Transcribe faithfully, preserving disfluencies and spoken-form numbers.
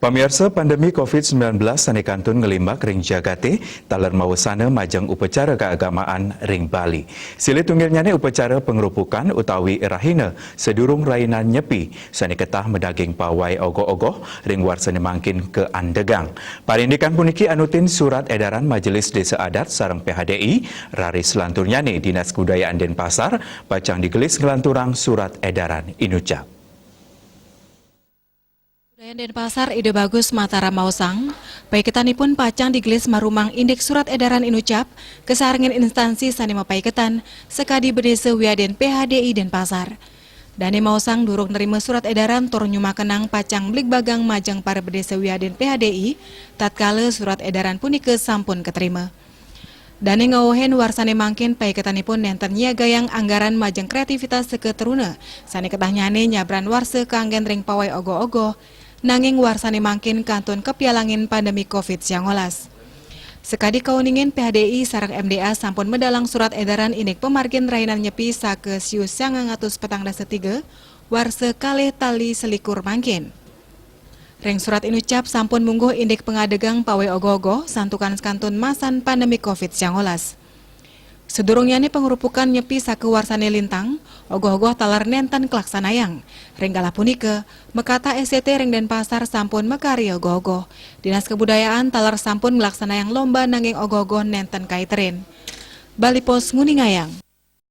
Pamiarsa, pandemi covid sembilan belas sané kantun nglimbak ring jagaté taler mawasana majeng upacara kaagamaan ring Bali. Silih tunggilnyané upacara pangrupukan utawi rahina sadurung rahina Nyepi sané ketah madaging pawai ogoh-ogoh ring warsané mangkin kaandegang. Parindikan puniki anutin surat edaran Majelis Désa Adat sareng P H D I, raris lanturnyané Dinas Kebudayaan Denpasar pacang digelis nglanturang surat edaran inucap. Kebudayaan Denpasar Ida Bagus Mataram maosang, paiketanipun pacang digelis marumang indik surat edaran inucap kasarengin instansi sané mapaiketan sakadi Bedésa wiadin P H D I Denpasar. Dané maosang durung nrima surat edaran tur nyumakenang pacang bligbagang majeng para bedésa wiadin P H D I, tatkala surat edaran punika sampun katrima. Dané ngwewehin warsané mangkin paiketanipun nénten nyiagayang anggaran majeng kreativitas saka truna, sané ketahnyané nyabran warsa kanggén ring pawai ogoh-ogoh, nanging warsané mangkin kantun kapialangin pandemi covid siangolas. Sakadi kauningin, P H D I sareng M D A sampun medalang surat edaran indik pamargin rahinan Nyepi saka siu sangang atus petang dasa tiga, warsa kalih tali selikur mangkin. Ring surat inucap sampun mungguh indik pangadegang pawai ogoh-ogoh santukan kantun masan pandemi covid siangolas. Sadurungnyané pangrupukan Nyepi saka warsané lintang, ogoh-ogoh taler nénten kalaksanayang. Ring galah punika, makatah S T T ring Denpasar sampun makarya ogoh-ogoh. Dinas Kebudayaan taler sampun nglaksanayang lomba nanging ogoh-ogoh nénten kaiterin. Bali Post nguningayang.